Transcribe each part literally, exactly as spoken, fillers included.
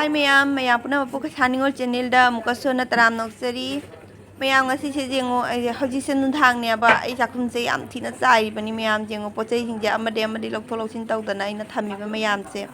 ꯃꯌꯥꯝ, ꯃꯌꯥꯝ ꯄꯨꯝꯅꯃꯛꯄꯨ ꯀꯁꯥ ꯅꯤꯉꯣꯜ ꯆꯦꯅꯦꯜꯗ ꯑꯃꯨꯛꯀꯁꯨ ꯍꯟꯅ ꯇꯔꯥꯝꯅ ꯑꯣꯛꯆꯔꯤ꯫ ꯃꯌꯥꯝ, ꯉꯁꯤꯁꯦ ꯌꯦꯡꯉꯣ, ꯑꯩꯁꯦ ꯍꯧꯖꯤꯛꯁꯦ ꯅꯨꯡꯗꯥꯡꯅꯦꯕ, ꯑꯩ ꯆꯥꯛꯈꯨꯝꯁꯦ ꯌꯥꯝ ꯊꯤꯅ ꯆꯥꯏꯔꯤꯕꯅꯤ꯫ ꯃꯌꯥꯝ ꯌꯦꯡꯉꯣ, ꯄꯣꯠ ꯆꯩꯁꯤꯡꯁꯦ ꯑꯃꯗꯤ ꯑꯃꯗꯤ ꯂꯧꯊꯣꯛ ꯂꯧꯁꯤꯟ ꯇꯧꯗꯅ ꯑꯩꯅ ꯊꯝꯃꯤꯕ ꯃꯌꯥꯝꯁꯦ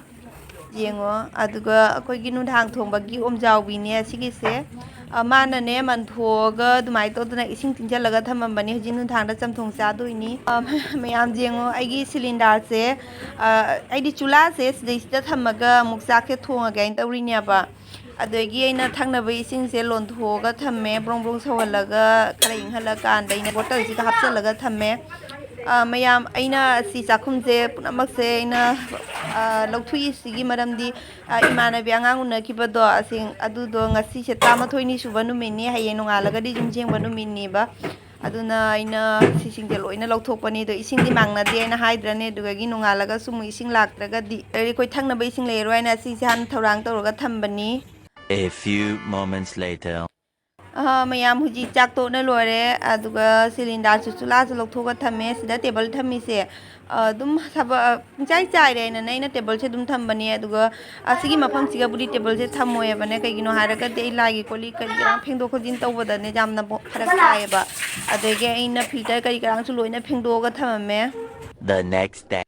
ꯌꯦꯡꯉꯣ꯫ ꯑꯗꯨꯒ ꯑꯩꯈꯣꯏꯒꯤ ꯅꯨꯡꯗꯥꯡ ꯊꯣꯡꯕꯒꯤ ꯑꯣꯝꯖꯥꯎꯕꯤꯅꯦ ꯁꯤꯒꯤꯁꯦ꯫ ꯑ, ꯃꯥꯅꯅꯦ ꯃꯟꯊꯣꯛꯑꯒ ꯑꯗꯨꯃꯥꯏꯅ ꯇꯧꯗꯅ ꯏꯁꯤꯡ ꯇꯤꯡꯁꯤꯜꯂꯒ ꯊꯝꯃꯝꯕꯅꯤ꯫ ꯍꯧꯖꯤꯛ ꯅꯨꯡꯗꯥꯡꯗ ꯆꯝꯊꯣꯡ ꯆꯥꯗꯣꯏꯅꯤ꯫ ꯑ, ꯃꯌꯥꯝ ꯌꯦꯡꯉꯣ, ꯑꯩꯒꯤ ꯁꯤꯂꯤꯟꯗꯔꯁꯦ, ꯑ, ꯑꯩꯗꯤ ꯆꯨꯂꯥꯁꯦ ꯁꯤꯗꯩꯁꯤꯗ ꯊꯝꯃꯒ ꯑꯃꯨꯛ ꯆꯥꯛꯁꯦ ꯊꯣꯡꯉꯒꯦ ꯍꯥꯏꯅ ꯇꯧꯔꯤꯅꯦꯕ꯫ ꯑꯗꯒꯤ ꯑꯩꯅ ꯊꯛꯅꯕ ꯏꯁꯤꯡꯁꯦ ꯂꯣꯟꯊꯣꯛꯑꯒ ꯊꯝꯃꯦ, ꯕ꯭ꯔꯣꯡ ꯕ꯭ꯔꯣꯡ ꯁꯧꯍꯜꯂꯒ, ꯈꯔ ꯏꯪꯍꯜꯂꯀꯥꯟꯗ ꯑꯩꯅ ꯕꯣꯇꯜꯁꯤꯗ ꯍꯥꯞꯆꯤꯜꯂꯒ ꯊꯝꯃꯦ꯫ ꯑ, ꯃꯌꯥꯝ, ꯑꯩꯅ ꯑꯁꯤ ꯆꯥꯛꯈꯨꯝꯁꯦ ꯄꯨꯝꯅꯃꯛꯁꯦ ꯑꯩꯅ, ꯑ, ꯂꯧꯊꯣꯛꯏꯁꯤꯒꯤ ꯃꯔꯝꯗꯤ, ꯑ, ꯏꯃꯥꯟꯅꯕꯤ ꯑꯉꯥꯡ ꯎꯅꯈꯤꯕꯗꯣ, ꯑꯁꯤ, ꯑꯗꯨꯗꯣ ꯉꯁꯤꯁꯦ ꯇꯔꯥꯃꯥꯊꯣꯏꯅꯤ ꯁꯨꯕ ꯅꯨꯃꯤꯠꯅꯤ, ꯍꯌꯦꯡ ꯅꯣꯡꯉꯥꯜꯂꯒꯗꯤ ꯌꯨꯝ ꯁꯦꯡꯕ ꯅꯨꯃꯤꯠꯅꯦꯕ꯫ ꯑꯗꯨꯅ ꯑꯩꯅ ꯁꯤꯁꯤꯡꯁꯦ ꯂꯣꯏꯅ ꯂꯧꯊꯣꯛꯄꯅꯤ꯫ ꯑꯗꯣ ꯏꯁꯤꯡꯗꯤ ꯃꯥꯡꯅꯗꯦ ꯍꯥꯏꯅ ꯍꯥꯏꯗ꯭ꯔꯅꯦ, ꯑꯗꯨꯗꯒꯤ ꯅꯣꯡꯉꯥꯜꯂꯒꯁꯨ ꯑꯃꯨꯛ ꯏꯁꯤꯡ ꯂꯥꯛꯇ꯭ꯔꯒꯗꯤ ꯑꯩꯈꯣꯏ ꯊꯛꯅꯕ ꯏꯁꯤꯡ ꯂꯩꯔꯣꯏ ꯍꯥꯏꯅ ꯑꯁꯤꯁꯦ ꯍꯥꯟꯅ ꯊꯧꯔꯥꯡ ꯇꯧꯔꯒ ꯊꯝꯕꯅꯤ꯫ A few moments later. ꯑꯍ, ꯃꯌꯥꯝ ꯍꯧꯖꯤꯛ ꯆꯥꯛ ꯇꯣꯛꯅ ꯂꯣꯏꯔꯦ, ꯑꯗꯨꯒ ꯁꯤꯂꯤꯟꯗꯔꯁꯨ ꯆꯨꯂꯥꯁꯨ ꯂꯧꯊꯣꯛꯑꯒ ꯊꯝꯃꯦ꯫ ꯁꯤꯗ ꯇꯦꯕꯜ ꯊꯝꯃꯤꯁꯦ, ꯑ, ꯑꯗꯨꯝ ꯊꯕꯛ, ꯑ, ꯄꯨꯡꯆꯥꯏ ꯆꯥꯏꯔꯦ ꯍꯥꯏꯅꯅꯦ ꯑꯩꯅ ꯇꯦꯕꯜꯁꯦ ꯑꯗꯨꯝ ꯊꯝꯕꯅꯦ꯫ ꯑꯗꯨꯒ ꯑꯁꯤꯒꯤ ꯃꯐꯝꯁꯤꯒꯕꯨꯗꯤ ꯇꯦꯕꯜꯁꯦ ꯊꯝꯃꯣꯏꯕꯅꯦ, ꯀꯩꯒꯤꯅꯣ ꯍꯥꯏꯔꯒꯗꯤ ꯑꯩ ꯂꯥꯏꯒꯤ ꯀꯣꯜ ꯂꯤꯛ ꯀꯔꯤ ꯀꯔꯥ ꯐꯦꯡꯗꯣꯛ ꯈꯣꯠꯆꯤꯟ ꯇꯧꯕꯗꯅꯦ ꯌꯥꯝꯅ ꯕꯣ-, ꯐꯔꯛ ꯇꯥꯏꯌꯦꯕ꯫ ꯑꯗꯒꯤ ꯑꯩꯅ ꯐꯤꯜꯇꯔ ꯀꯔꯤ ꯀꯔꯥꯁꯨ ꯂꯣꯏꯅ ꯐꯦꯡꯗꯣꯛꯑꯒ ꯊꯝꯃꯝꯃꯦ꯫ The next day.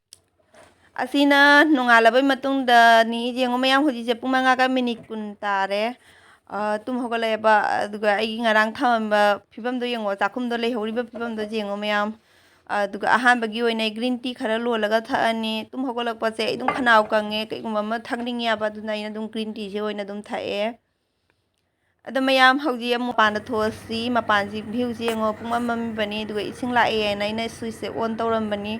ꯑꯁꯤꯅ ꯅꯣꯡꯉꯥꯜꯂꯕꯩ ꯃꯇꯨꯡꯗꯅꯤ꯫ ꯌꯦꯡꯉꯣ ꯃꯌꯥꯝ, ꯍꯧꯖꯤꯛꯁꯦ ꯄꯨꯡ ꯃꯉꯥꯒ ꯃꯤꯅꯤꯠ ꯀꯨꯟ ꯇꯥꯔꯦ꯫ ꯑ, ꯇꯨꯝ ꯍꯧꯒꯠꯂꯛꯑꯦꯕ꯫ ꯑꯗꯨꯒ ꯑꯩꯒꯤ ꯉꯔꯥꯡ ꯊꯝꯃꯝꯕ ꯐꯤꯕꯝꯗꯣ ꯌꯦꯡꯉꯣ, ꯆꯥꯛꯈꯨꯝꯗꯣ ꯂꯩꯍꯧꯔꯤꯕ ꯐꯤꯕꯝꯗꯣ ꯌꯦꯡꯉꯣ ꯃꯌꯥꯝ꯫ ꯑꯗꯨꯒ ꯑꯍꯥꯟꯕꯒꯤ ꯑꯣꯏꯅ ꯑꯩ green tea ꯈꯔ ꯂꯣꯜꯂꯒ ꯊꯛꯑꯅꯤ꯫ ꯇꯨꯝ ꯍꯧꯒꯠꯂꯛꯄꯁꯦ ꯑꯩ ꯑꯗꯨꯝ ꯈꯅꯥꯎ ꯀꯪꯉꯦ, ꯀꯩꯒꯨꯝꯕ ꯑꯃ ꯊꯛꯅꯤꯡꯉꯦ ꯍꯥꯏꯕ, ꯑꯗꯨꯅ ꯑꯩꯅ ꯑꯗꯨꯝ green teaꯁꯦ ꯑꯣꯏꯅ ꯑꯗꯨꯝ ꯊꯛꯑꯦ꯫ ꯑꯗꯣ ꯃꯌꯥꯝ, ꯍꯧꯖꯤꯛ ꯑꯃꯨꯛ ꯃꯄꯥꯟꯗ ꯊꯣꯛꯑꯁꯤ꯫ ꯃꯄꯥꯟꯁꯤ viewꯁꯤ ꯌꯦꯡꯉꯣ, ꯄꯨꯡꯃꯝ ꯃꯝꯃꯤꯕꯅꯤ꯫ ꯑꯗꯨꯒ ꯏꯁꯤꯡ ꯂꯥꯛꯑꯦꯅ ꯑꯩꯅ switchꯁꯦ on ꯇꯧꯔꯝꯕꯅꯤ꯫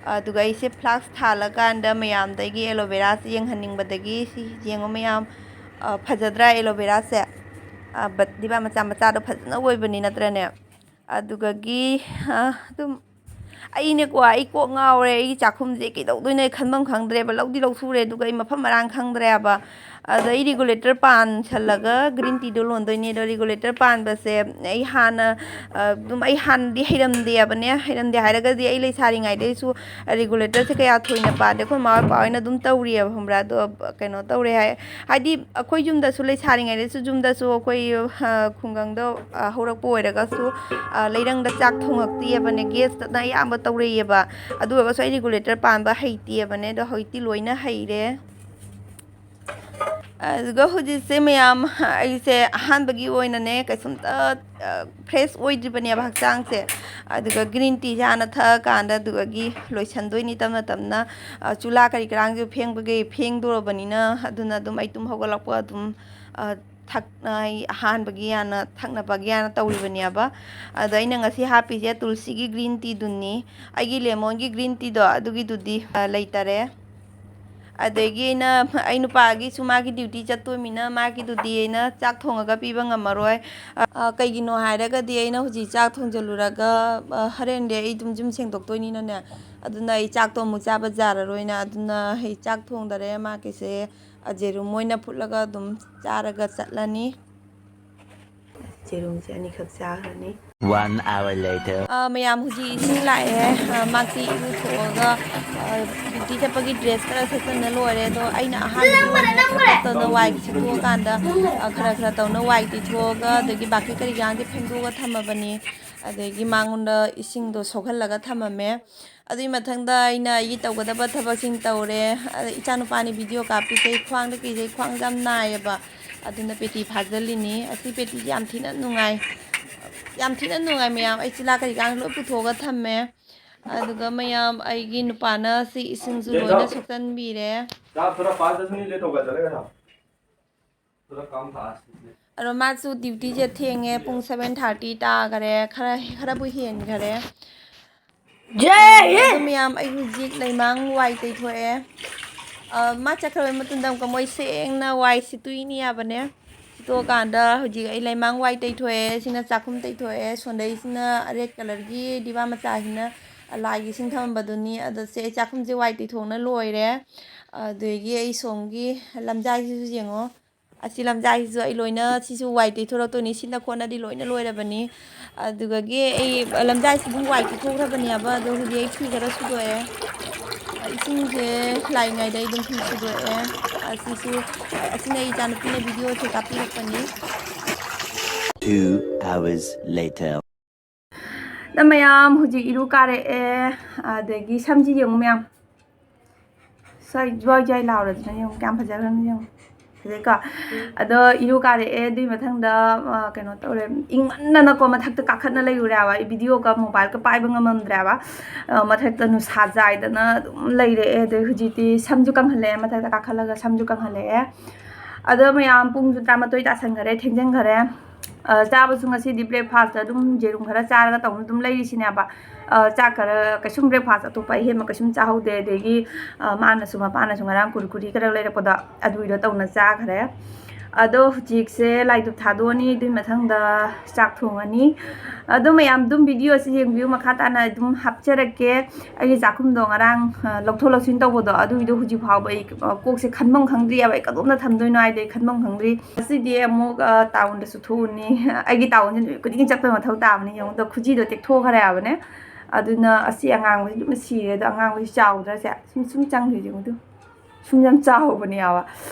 ꯑꯗꯨꯒ ꯑꯩꯁꯦ flask ꯊꯥꯜꯂꯀꯥꯟꯗ ꯃꯌꯥꯝꯗꯒꯤ aloe veraꯁꯦ ꯌꯦꯡꯍꯟꯅꯤꯡꯕꯗꯒꯤ ꯁꯤ ꯌꯦꯡꯉꯣ ꯃꯌꯥꯝ, ꯑ, ꯐꯖꯗ꯭ꯔꯥ aloe veraꯁꯦ? ꯑ, but ꯗꯤꯕꯥ ꯃꯆꯥ ꯃꯆꯥꯗꯣ ꯐꯖꯅ ꯑꯣꯏꯕꯅꯤ ꯅꯠꯇ꯭ꯔꯅꯦ? ꯑꯗꯨꯒꯒꯤ, ꯑ, ꯑꯗꯨꯝ ꯑꯩꯅꯦꯀꯣ, ꯑꯩ ꯀꯣꯛ ꯉꯥꯎꯔꯦ꯫ ꯑꯩꯒꯤ ꯆꯥꯛꯈꯨꯝꯁꯦ ꯀꯩꯗꯧꯗꯣꯏꯅꯣ ꯑꯩ ꯈꯟꯐꯝ ꯈꯪꯗ꯭ꯔꯦꯕ꯫ ꯂꯧꯗꯤ ꯂꯧꯊꯨꯔꯦ, ꯑꯗꯨꯒ ꯑꯩ ꯃꯐꯝ ꯃꯔꯥꯡ ꯈꯪꯗ꯭ꯔꯦꯕ꯫ ꯑꯗ ꯑꯩ regulator ꯄꯥꯟꯁꯜꯂꯒ green teaꯗꯣ ꯂꯣꯟꯗꯣꯏꯅꯦ꯫ ꯑꯗꯣ regulator ꯄꯥꯟꯕꯁꯦ ꯑꯩ ꯍꯥꯟꯅ, ꯑ, ꯑꯗꯨꯝ ꯑꯩ ꯍꯥꯟꯅꯗꯤ ꯍꯩꯔꯝꯗꯦꯕꯅꯦ꯫ ꯍꯩꯔꯝꯗꯦ ꯍꯥꯏꯔꯒꯗꯤ ꯑꯩ ꯂꯩꯁꯥꯔꯤꯉꯩꯗꯩꯁꯨ regulatorꯁꯦ ꯀꯌꯥ ꯊꯣꯏꯅ ꯄꯥꯟꯗꯦ꯫ ꯑꯩꯈꯣꯏ ꯃꯥ ꯍꯣꯏ ꯄꯥ ꯍꯣꯏꯅ ꯑꯗꯨꯝ ꯇꯧꯔꯤꯑꯕ, ꯈꯪꯕ꯭ꯔꯥ? ꯑꯗꯣ ꯀꯩꯅꯣ ꯇꯧꯔꯦ ꯍꯥꯏ, ꯍꯥꯏꯗꯤ ꯑꯩꯈꯣꯏ ꯌꯨꯝꯗꯁꯨ, ꯂꯩꯁꯥꯔꯤꯉꯩꯗꯁꯨ ꯌꯨꯝꯗꯁꯨ ꯑꯩꯈꯣꯏ, ꯑ, ꯈꯨꯡꯒꯪꯗ, ꯑ, ꯍꯧꯔꯛꯄ ꯑꯣꯏꯔꯒꯁꯨ, ꯑ, ꯂꯩꯔꯪꯗ ꯆꯥꯛ ꯊꯣꯡꯉꯛꯇꯦꯕꯅꯦ꯫ gasꯇꯅ ꯑꯌꯥꯝꯕ ꯇꯧꯔꯛꯑꯦꯕ꯫ ꯑꯗꯨ ꯑꯣꯏꯔꯒꯁꯨ ꯑꯩ regulator ꯄꯥꯟꯕ ꯍꯩꯇꯦꯕꯅꯦ꯫ ꯑꯗꯣ ꯍꯧꯖꯤꯛꯇꯤ ꯂꯣꯏꯅ ꯍꯩꯔꯦ꯫ ꯑꯗꯨꯒ ꯍꯧꯖꯤꯛꯁꯦ ꯃꯌꯥꯝ, ꯑꯩꯁꯦ ꯑꯍꯥꯟꯕꯒꯤ ꯑꯣꯏꯅꯅꯦ ꯀꯩꯁꯨꯝꯇ, ꯑ, fresh ꯑꯣꯏꯗ꯭ꯔꯤꯕꯅꯦꯕ ꯍꯛꯆꯥꯡꯁꯦ꯫ ꯑꯗꯨꯒ green teaꯁꯦ ꯍꯥꯟꯅ ꯊꯛꯑꯀꯥꯟꯗ, ꯑꯗꯨꯗꯒꯤ ꯂꯣꯏꯁꯟꯗꯣꯏꯅꯤ ꯇꯞꯅ ꯇꯞꯅ꯫ ꯑ, ꯆꯨꯂꯥ ꯀꯔꯤ ꯀꯔꯥꯡꯁꯨ ꯐꯦꯡꯕꯒꯤ ꯐꯦꯡꯗꯣꯔꯕꯅꯤꯅ, ꯑꯗꯨꯅ ꯑꯗꯨꯝ ꯑꯩ ꯇꯨꯝ ꯍꯧꯒꯠꯂꯛꯄ ꯑꯗꯨꯝ, ꯑ, ꯊꯛ-, ꯑ, ꯑꯩ ꯑꯍꯥꯟꯕꯒꯤ ꯍꯥꯟꯅ ꯊꯛꯅꯕꯒꯤ ꯍꯥꯟꯅ ꯇꯧꯔꯤꯕꯅꯦꯕ꯫ ꯑꯗꯣ ꯑꯩꯅ ꯉꯁꯤ ꯍꯥꯞꯄꯤꯁꯦ ꯇꯨꯜꯁꯤꯒꯤ green teaꯗꯨꯅꯤ꯫ ꯑꯩꯒꯤ lemonꯒꯤ green teaꯗꯣ ꯑꯗꯨꯒꯤꯗꯨꯗꯤ, ꯑ, ꯂꯩꯇꯔꯦ꯫ ꯑꯗꯒꯤ ꯑꯩꯅ, ꯑꯩ ꯅꯨꯄꯥꯒꯤꯁꯨ ꯃꯥꯒꯤ duty ꯆꯠꯇꯣꯏꯃꯤꯅ ꯃꯥꯒꯤꯗꯨꯗꯤ ꯑꯩꯅ ꯆꯥꯛ ꯊꯣꯡꯉꯒ ꯄꯤꯕ ꯉꯝꯃꯔꯣꯏ꯫ ꯑ, ꯀꯩꯒꯤꯅꯣ ꯍꯥꯏꯔꯒꯗꯤ ꯑꯩꯅ ꯍꯧꯖꯤꯛ ꯆꯥꯛ ꯊꯣꯡꯖꯤꯜꯂꯨꯔꯒ, ꯑ, ꯍꯣꯔꯦꯟꯗꯤ ꯑꯩ ꯑꯗꯨꯝ ꯌꯨꯝ ꯁꯦꯡꯗꯣꯛꯇꯣꯏꯅꯤꯅꯅꯦ, ꯑꯗꯨꯅ ꯑꯩ ꯆꯥꯛꯇꯣ ꯑꯃꯨꯛ ꯆꯥꯕ ꯌꯥꯔꯔꯣꯏꯅ, ꯑꯗꯨꯅ ꯑꯩ ꯆꯥꯛ ꯊꯣꯡꯗꯔꯦ꯫ ꯃꯥꯒꯤꯁꯦ, ꯑ, ꯌꯦꯔꯨꯝ ꯑꯣꯏꯅ ꯐꯨꯠꯂꯒ ꯑꯗꯨꯝ ꯆꯥꯔꯒ ꯆꯠꯂꯅꯤ꯫ ꯌꯦꯔꯨꯝꯁꯦ ꯑꯅꯤꯈꯛ ꯆꯥꯈ꯭ꯔꯅꯤ꯫ One hour later. ꯑ, ꯃꯌꯥꯝ ꯍꯧꯖꯤꯛ ꯏꯁꯤꯡ ꯂꯥꯛꯑꯦ꯫ ꯑ, ꯃꯥꯛꯇꯤ ꯏꯔꯨꯊꯣꯛꯑꯒ, ꯑ, duty ꯆꯠꯄꯒꯤ dress ꯈꯔ ꯁꯦꯠꯆꯟꯅ ꯂꯣꯏꯔꯦ꯫ ꯑꯗꯣ ꯑꯩꯅ ꯑꯍꯥꯟꯕꯒꯤ ꯑꯣꯏꯅ ꯈꯔ ꯈꯔ ꯇꯧꯅ ꯋꯥꯏ ꯁꯤꯠꯇꯣꯛꯑꯀꯥꯟꯗ, ꯑ, ꯈꯔ ꯈꯔ ꯇꯧꯅ ꯋꯥꯏ ꯇꯩꯊꯣꯛꯑꯒ, ꯑꯗꯒꯤ ꯕꯥꯀꯤ ꯀꯔꯤ ꯀꯔꯥꯡꯁꯦ ꯐꯦꯡꯗꯣꯛꯑꯒ ꯊꯝꯃꯕꯅꯤ꯫ ꯑꯗꯒꯤ ꯃꯉꯣꯟꯗ ꯏꯁꯤꯡꯗꯣ ꯁꯣꯛꯍꯜꯂꯒ ꯊꯝꯃꯝꯃꯦ꯫ ꯑꯗꯨꯒꯤ ꯃꯊꯪꯗ ꯑꯩꯅ ꯑꯩꯒꯤ ꯇꯧꯒꯗꯕ ꯊꯕꯛꯁꯤꯡ ꯇꯧꯔꯦ꯫ ꯑꯗ ꯏꯆꯥꯅꯨꯄꯥꯅꯤ video ꯀꯥꯞꯄꯤꯁꯦ, ꯈ꯭ꯋꯥꯡꯗ ꯀꯤꯁꯦ, ꯈ꯭ꯋꯥꯡꯁꯦ ꯌꯥꯝ ꯅꯥꯏꯌꯦꯕ꯫ ꯑꯗꯨꯅ ꯄꯦꯇꯤ ꯐꯥꯖꯤꯜꯂꯤꯅꯤ꯫ ꯑꯁꯤ ꯄꯦꯇꯤꯁꯦ ꯌꯥꯝ ꯊꯤꯅ ꯅꯨꯡꯉꯥꯏ, ꯌꯥꯝ ꯊꯤꯅ ꯅꯨꯡꯉꯥꯏ ꯃꯌꯥꯝ꯫ ꯑꯩ ꯆꯤꯂꯥ ꯀꯔꯤ ꯀꯔꯥꯡ ꯂꯣꯏ ꯄꯨꯊꯣꯛꯑꯒ ꯊꯝꯃꯦ꯫ ꯑꯗꯨꯒ ꯃꯌꯥꯝ, ꯑꯩꯒꯤ ꯅꯨꯄꯥꯅ ꯁꯤ ꯏꯁꯤꯡꯁꯨ ꯂꯣꯏꯅ ꯁꯣꯛꯆꯟꯕꯤꯔꯦ꯫ ꯑꯗꯣ ꯃꯥꯁꯨ dutyꯁꯦ ꯊꯦꯡꯉꯦ, ꯄꯨꯡ seven thirty ꯇꯥꯈꯔꯦ, ꯈꯔ, ꯈꯔꯕꯨ ꯍꯦꯟꯈꯔꯦ꯫ ꯑꯗꯣ ꯃꯌꯥꯝ, ꯑꯩ ꯍꯧꯖꯤꯛ ꯂꯩꯃꯥꯡ ꯋꯥꯏ ꯇꯩꯊꯣꯛꯑꯦ꯫ ꯑ, ꯃꯥ ꯆꯠꯈ꯭ꯔꯕ ꯃꯇꯨꯡꯗ ꯑꯃꯨꯛꯀ ꯃꯣꯏ ꯁꯦꯡꯅ ꯋꯥꯏ ꯁꯤꯠꯇꯣꯛꯏꯅꯤ ꯍꯥꯏꯕꯅꯦ꯫ ꯁꯤꯠꯇꯣꯛꯑꯀꯥꯟꯗ ꯍꯧꯖꯤꯛ ꯑꯩ ꯂꯩꯃꯥꯡ ꯋꯥꯏ ꯇꯩꯊꯣꯛꯑꯦ, ꯁꯤꯅ ꯆꯥꯛꯈꯨꯝ ꯇꯩꯊꯣꯛꯑꯦ, ꯁꯣꯟꯗꯩꯁꯤꯅ red colourꯒꯤ ꯗꯤꯕꯥ ꯃꯆꯥꯁꯤꯅ ꯂꯥꯏꯒꯤ ꯏꯁꯤꯡ ꯊꯝꯃꯝꯕꯗꯨꯅꯤ꯫ ꯑꯗꯣ ꯁꯦ, ꯑꯩ ꯆꯥꯛꯈꯨꯝꯁꯦ ꯋꯥꯏ ꯇꯩꯊꯣꯛꯅ ꯂꯣꯏꯔꯦ꯫ ꯑꯗꯨꯗꯒꯤ ꯑꯩ ꯁꯣꯝꯒꯤ ꯂꯝꯖꯥꯏꯁꯤꯁꯨ ꯌꯦꯡꯉꯣ꯫ ꯑꯁꯤ ꯂꯝꯖꯥꯏꯁꯤꯁꯨ ꯑꯩ ꯂꯣꯏꯅ, ꯁꯤꯁꯨ ꯋꯥꯏ ꯇꯩꯊꯣꯔꯛꯇꯣꯏꯅꯤ꯫ ꯁꯤꯅ ꯈꯣꯠꯅꯗꯤ ꯂꯣꯏꯅ ꯂꯣꯏꯔꯕꯅꯤ꯫ ꯑꯗꯨꯗꯒꯤ ꯑꯩ ꯂꯝꯖꯥꯏꯁꯤ ꯑꯗꯨꯝ ꯋꯥꯏ ꯇꯩꯊꯣꯛꯈ꯭ꯔꯕꯅꯦꯕ꯫ ꯑꯗꯣ ꯍꯧꯖꯤꯛ ꯑꯩ ꯐꯤ ꯈꯔ ꯁꯨꯗꯣꯛꯑꯦ꯫ ꯏꯁꯤꯡꯁꯦ ꯂꯥꯛꯏꯉꯩꯗ ꯑꯩ ꯑꯗꯨꯝ ꯐꯤ ꯁꯨꯗꯣꯛꯑꯦ꯫ ꯑꯁꯤꯁꯨ, ꯑꯁꯤꯅ ꯑꯩ ꯏꯆꯥꯅꯨꯄꯤꯅ ꯚꯤꯗꯤꯑꯣꯁꯦ ꯀꯥꯞꯄꯤꯔꯛꯄꯅꯤ꯫ Two hours later. ꯅ ꯃꯌꯥꯝ ꯍꯧꯖꯤꯛ ꯏꯔꯨ ꯀꯥꯔꯛꯑꯦ꯫ ꯑꯗꯒꯤ ꯁꯝꯁꯤ ꯌꯦꯡꯉꯨ ꯃꯌꯥꯝ, ꯁ꯭ꯋꯥꯏ ꯖ꯭ꯋꯥꯏ ꯖ꯭ꯋꯥꯏ ꯂꯥꯎꯔꯗꯅ ꯌꯦꯡꯉꯨ ꯀꯌꯥꯝ ꯐꯖꯈ꯭ꯔꯕꯅꯣ ꯌꯦꯡꯉꯨ꯫ ꯐꯖꯩꯀꯣ? ꯑꯗꯣ ꯏꯔꯨ ꯀꯥꯔꯛꯑꯦ꯫ ꯑꯗꯨꯒꯤ ꯃꯊꯪꯗ, ꯑ, ꯀꯩꯅꯣ ꯇꯧꯔꯦ, ꯏꯪꯃꯟꯗꯅꯀꯣ ꯃꯊꯛꯇ ꯀꯥꯈꯠꯅ ꯂꯩꯔꯨꯔꯦ ꯍꯥꯏꯕ꯫ ꯑꯩ ꯚꯤꯗꯤꯑꯣꯒ ꯃꯣꯕꯥꯏꯜꯒ ꯄꯥꯏꯕ ꯉꯝꯃꯝꯗ꯭ꯔꯦ ꯍꯥꯏꯕ꯫ ꯑ, ꯃꯊꯛꯇ ꯅꯨꯡꯁꯥ ꯖꯥꯏꯗꯅ ꯑꯗꯨꯝ ꯂꯩꯔꯛꯑꯦ꯫ ꯑꯗꯩ ꯍꯧꯖꯤꯛꯇꯤ ꯁꯝꯁꯨ ꯀꯪꯍꯜꯂꯛꯑꯦ ꯃꯊꯛꯇ ꯀꯥꯈꯠꯂꯒ ꯁꯝꯁꯨ ꯀꯪꯍꯜꯂꯛꯑꯦ꯫ ꯑꯗꯣ ꯃꯌꯥꯝ, ꯄꯨꯡꯁꯨ ꯇꯔꯥꯃꯥꯊꯣꯏ ꯇꯥꯁꯟꯈꯔꯦ, ꯊꯦꯡꯖꯤꯟꯈꯔꯦ꯫ ꯑ, ꯆꯥꯕꯁꯨ ꯉꯁꯤꯗꯤ breakfast ꯑꯗꯨꯝ ꯌꯦꯔꯨꯝ ꯈꯔ ꯆꯥꯔꯒ ꯇꯧꯅ ꯑꯗꯨꯝ ꯂꯩꯔꯤꯁꯤꯅꯦꯕ꯫ ꯑ, ꯆꯥꯛ ꯈꯔ, ꯀꯩꯁꯨꯝ breakfast ꯑꯇꯣꯞꯄ ꯑꯍꯦꯟꯕ ꯀꯩꯁꯨꯝ ꯆꯥꯍꯧꯗꯦ꯫ ꯑꯗꯒꯤ, ꯑ, ꯃꯥꯅꯁꯨ, ꯃꯄꯥꯅꯁꯨ ꯉꯔꯥꯡ ꯀꯨꯔꯀꯨꯔꯤ ꯈꯔ ꯂꯩꯔꯛꯄꯗꯣ ꯑꯗꯨꯒꯤꯗꯣ ꯇꯧꯅ ꯆꯥꯈ꯭ꯔꯦ꯫ ꯑꯗꯣ ꯍꯧꯖꯤꯛꯁꯦ ꯂꯥꯏ ꯙꯨꯞ ꯊꯥꯗꯣꯛꯑꯅꯤ꯫ ꯑꯗꯨꯒꯤ ꯃꯊꯪꯗ ꯆꯥꯛ ꯊꯣꯡꯉꯅꯤ꯫ ꯑꯗꯣ ꯃꯌꯥꯝ ꯑꯗꯨꯝ ꯚꯤꯗꯤꯑꯣꯁꯤ ꯌꯦꯡꯕꯤꯌꯨ, ꯃꯈꯥ ꯇꯥꯅ ꯑꯗꯨꯝ ꯍꯥꯞꯆꯔꯛꯀꯦ꯫ ꯑꯩꯒꯤ ꯆꯥꯛꯈꯨꯝꯗꯣ ꯉꯔꯥꯡ, ꯑ, ꯂꯧꯊꯣꯛ ꯂꯧꯁꯤꯟ ꯇꯧꯕꯗꯣ, ꯑꯗꯨꯒꯤꯗꯣ ꯍꯧꯖꯤꯛ ꯐꯥꯎꯕ ꯑꯩ, ꯑ, ꯀꯣꯛꯁꯦ ꯈꯟꯐꯝ ꯈꯪꯗ꯭ꯔꯤꯑꯕ꯫ ꯑꯩ ꯀꯗꯣꯝꯅ ꯊꯝꯗꯣꯏꯅꯣ ꯍꯥꯏꯗꯤ ꯑꯩ ꯈꯟꯐꯝ ꯈꯪꯗ꯭ꯔꯤ꯫ ꯉꯁꯤꯗꯤ ꯑꯃꯨꯛ, ꯑ, ꯇꯥꯎꯟꯗꯁꯨ ꯊꯣꯛꯎꯅꯤ꯫ ꯑꯩꯒꯤ ꯇꯥꯎꯟꯁꯦ ꯅꯨꯃꯤꯠ ꯈꯨꯗꯤꯡꯒꯤ ꯆꯠꯄꯩ ꯃꯊꯧ ꯇꯥꯕꯅꯤ꯫ ꯌꯦꯡꯉꯨꯗ, ꯈꯨꯖꯤꯗꯣ ꯇꯦꯛꯊꯣꯛꯈ꯭ꯔꯦ ꯍꯥꯏꯕꯅꯦ꯫ ꯑꯗꯨꯅ ꯑꯁꯤ ꯑꯉꯥꯡꯕꯁꯤ ꯑꯗꯨꯝ ꯁꯤꯔꯦ꯫ ꯑꯗꯣ ꯑꯉꯥꯡꯕꯁꯤ ꯆꯥꯎꯗ꯭ꯔꯁꯦ? ꯁꯨꯝ, ꯁꯨꯝ ꯆꯪꯈ꯭ꯔꯤꯁꯦ, ꯌꯦꯡꯉꯨꯗꯨ꯫ ꯁꯨꯝ ꯌꯥꯝ ꯆꯥꯎꯕꯅꯦ ꯍꯥꯏꯕ꯫